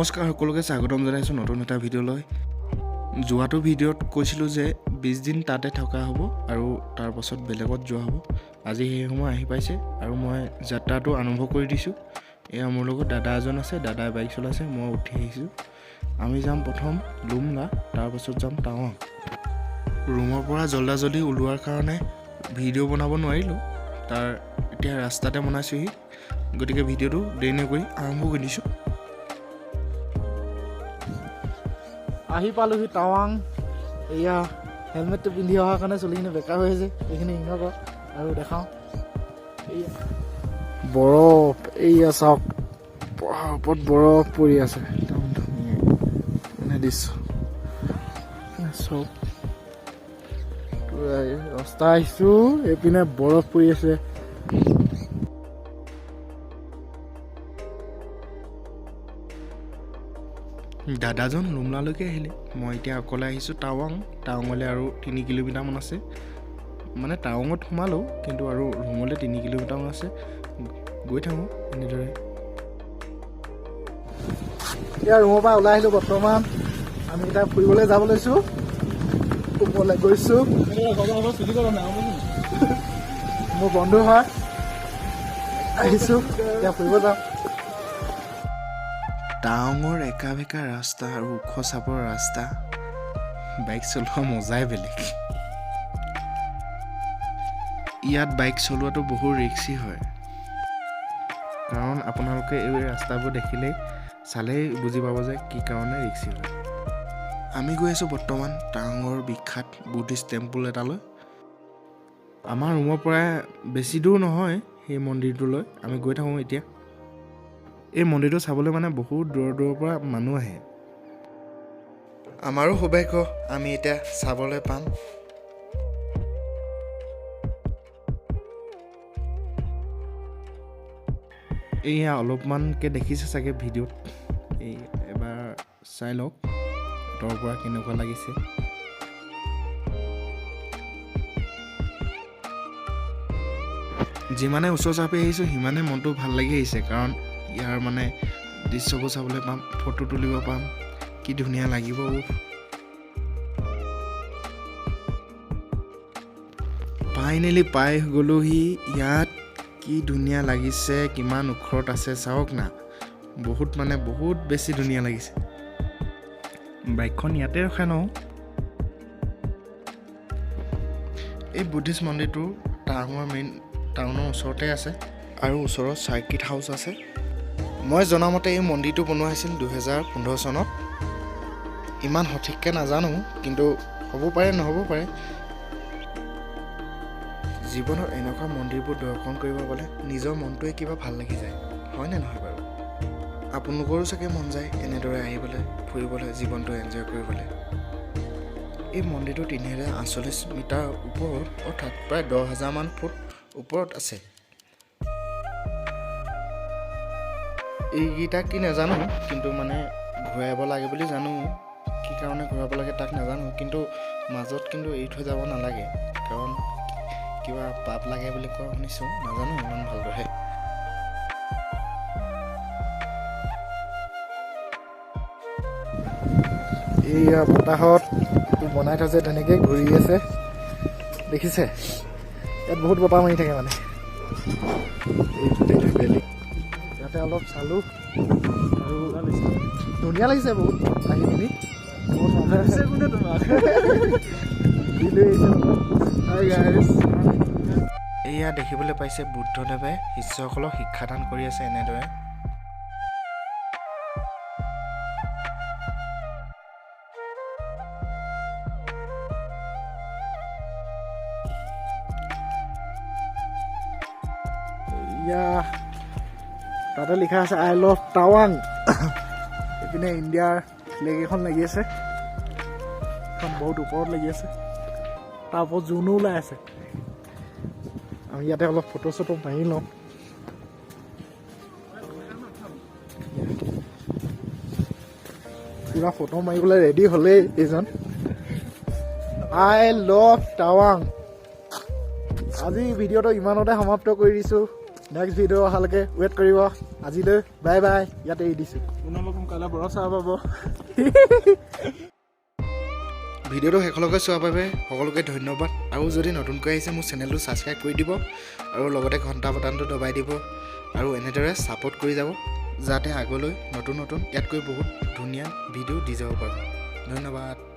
নমস্কাৰ, সকলোকে স্বাগতম জনাইছোঁ নতুন এটা ভিডিঅ'লৈ। যোৱাটো ভিডিঅ'ত কৈছিলোঁ যে 20 দিন তাতে থকা হ'ব আৰু তাৰপাছত বেলেগত যোৱা হ'ব। আজি সেই সময় আহি পাইছে আৰু মই যাত্ৰাটো আৰম্ভ কৰি দিছোঁ। এয়া মোৰ লগত দাদা এজন আছে, দাদাই বাইক চলাইছে, মই উঠি আহিছোঁ। আমি যাম প্ৰথম লুমলা, তাৰপাছত যাম টাৱাং। ৰুমৰ পৰা জল্দা জল্দি ওলোৱাৰ কাৰণে ভিডিঅ' বনাব নোৱাৰিলোঁ, তাৰ এতিয়া ৰাস্তাতে বনাইছোঁহি। গতিকে ভিডিঅ'টো দেৰি নকৰি আৰম্ভ কৰি দিছোঁ। আহি পালোহি টাৱাং। এয়া হেলমেটটো পিন্ধি অহাৰ কাৰণে চুলিখিনি বেকা হৈ আছে, এইখিনি ইগন'ৰ কৰক। আৰু দেখাওঁ, এইয়া বৰফ। এইয়া চাওক, পাহাৰৰ ওপৰত বৰফ পৰি আছে, একদম ধুনীয়া মানে দৃশ্য। চব পুৰা এই ৰাস্তা আহিছোঁ, এইপিনে বৰফ পৰি আছে। দাদাজন লুমলালৈকে আহিলে, মই এতিয়া অকলে আহিছোঁ টাৱাং। টাৱাঙলৈ আৰু 3 কিলোমিটাৰমান আছে। মানে টাৱাঙত সোমালোঁ, কিন্তু আৰু ৰুমলৈ 3 কিলোমিটাৰমান আছে। গৈ থাকোঁ এনেদৰে। এতিয়া ৰুমৰ পৰা ওলাই আহিলোঁ। বৰ্তমান আমি এতিয়া ফুৰিবলৈ যাব লৈছোঁ, ওপৰলৈ গৈছোঁ। মোৰ বন্ধু হয়, আহিছোঁ, এতিয়া ফুৰিব যাম। টাৱাঙৰ একা বেকা ৰাস্তা আৰু ওখ চাপৰ ৰাস্তা, বাইক চলোৱা মজাই বেলেগ। ইয়াত বাইক চলোৱাটো বহু ৰিক্সি হয়, কাৰণ আপোনালোকে এই ৰাস্তাবোৰ দেখিলেই, চালেই বুজি পাব যে কি কাৰণে ৰিক্সি হয়। আমি গৈ আছোঁ বৰ্তমান টাৱাঙৰ বিখ্যাত বুদ্ধিষ্ট টেম্পল এটালৈ। আমাৰ ৰুমৰ পৰাই বেছি দূৰ নহয় সেই মন্দিৰটোলৈ। আমি গৈ থাকোঁ এতিয়া। এই মন্দিৰটো চাবলৈ মানে বহুত দূৰৰ দূৰৰ পৰা মানুহ আহে। আমাৰো সৌভাগ্য, আমি এতিয়া চাবলৈ পাম। এইয়া অলপমানকৈ দেখিছে চাগে ভিডিঅ'ত, এই এবাৰ চাই লওক আঁতৰৰ পৰা কেনেকুৱা লাগিছে। যিমানে ওচৰ চাপি আহিছোঁ, সিমানে মনটো ভাল লাগি আহিছে, কাৰণ ইয়াৰ মানে দৃশ্যবোৰ চাবলৈ পাম, ফটো তুলিব পাম, কি ধুনীয়া লাগিব। ফাইনেলি পাই গ'লোহি ইয়াত। কি ধুনীয়া লাগিছে, কিমান ওখৰত আছে চাওক না। বহুত মানে বহুত বেছি ধুনীয়া লাগিছে। বাইকখন ইয়াতে ৰখাই লওঁ। এই বুদ্ধিষ্ট মন্দিৰটো টাৱাঙৰ মেইন টাউনৰ ওচৰতে আছে আৰু ওচৰত চাৰ্কিট হাউচ আছে। মই জনামতে এই মন্দিৰটো বনোৱা হৈছিল 2015 চনত। ইমান সঠিককৈ নাজানো, কিন্তু হ'ব পাৰে, নহ'ব পাৰে। জীৱনত এনেকুৱা মন্দিৰবোৰ দৰ্শন কৰিব পালে নিজৰ মনটোৱে কিবা ভাল লাগি যায়, হয়নে নহয় বাৰু? আপোনালোকৰো চাগে মন যায় এনেদৰে আহিবলৈ, ফুৰিবলৈ, জীৱনটো এনজয় কৰিবলৈ। এই মন্দিৰটো 3048 মিটাৰ ওপৰত, অৰ্থাৎ প্ৰায় 10,000মান ফুট ওপৰত আছে। এইকেইটা কি নাজানো, কিন্তু মানে ঘূৰাব লাগে বুলি জানো। কি কাৰণে ঘূৰাব লাগে তাক নাজানো, কিন্তু মাজত কিন্তু এৰি থৈ যাব নালাগে, কাৰণ কিবা পাপ লাগে বুলি কোৱা শুনিছোঁ। নাজানো ইমান ভালদৰে। এইয়া বতাহত বনাই থৈছে, তেনেকৈ ঘূৰি আছে, দেখিছে? ইয়াত বহুত বতাহ মাৰি থাকে। মানে এই ভেলী ইয়াতে অলপ চালোঁ আৰু ধুনীয়া লাগিছে বহুত আহি পিনি। বহুত মানুহ আছে। দি লৈ আহিছে লগত। হাই গাইজ, এয়া দেখিবলৈ পাইছে, বুদ্ধদেৱে শিষ্যসকলক শিক্ষাদান কৰি আছে এনেদৰে। ইয়া তাতে লিখা আছে "I love Tawang"। এইপিনে ইণ্ডিয়াৰ ফ্লেগ এখন লাগি আছে, এখন বহুত ওপৰত লাগি আছে। তাৰ ওপৰত জোনো ওলাই আছে। আমি ইয়াতে অলপ ফটো চটো মাৰি লওঁ। পুৰা ফটো মাৰিবলৈ ৰেডি হ'লেই এইজন। I love Tawang। আজি ভিডিঅ'টো ইমানতে সমাপ্ত কৰি দিছোঁ। নেক্সট ভিডিঅ' অহালৈকে ৱেইট কৰিব। আজিলৈ বাই বাই, ইয়াতে এৰি দিছোঁ। কাইলৈ বৰফ চাব পাব। ভিডিঅ'টো শেষলৈকে চোৱাৰ বাবে সকলোকে ধন্যবাদ। আৰু যদি নতুনকৈ আহিছে, মোৰ চেনেলটো ছাবস্ক্ৰাইব কৰি দিব আৰু লগতে ঘণ্টা বটানটো দবাই দিব আৰু এনেদৰে ছাপোৰ্ট কৰি যাব, যাতে আগলৈ নতুন নতুন ইয়াতকৈ বহুত ধুনীয়া ভিডিঅ' দি যাব পাৰোঁ। ধন্যবাদ।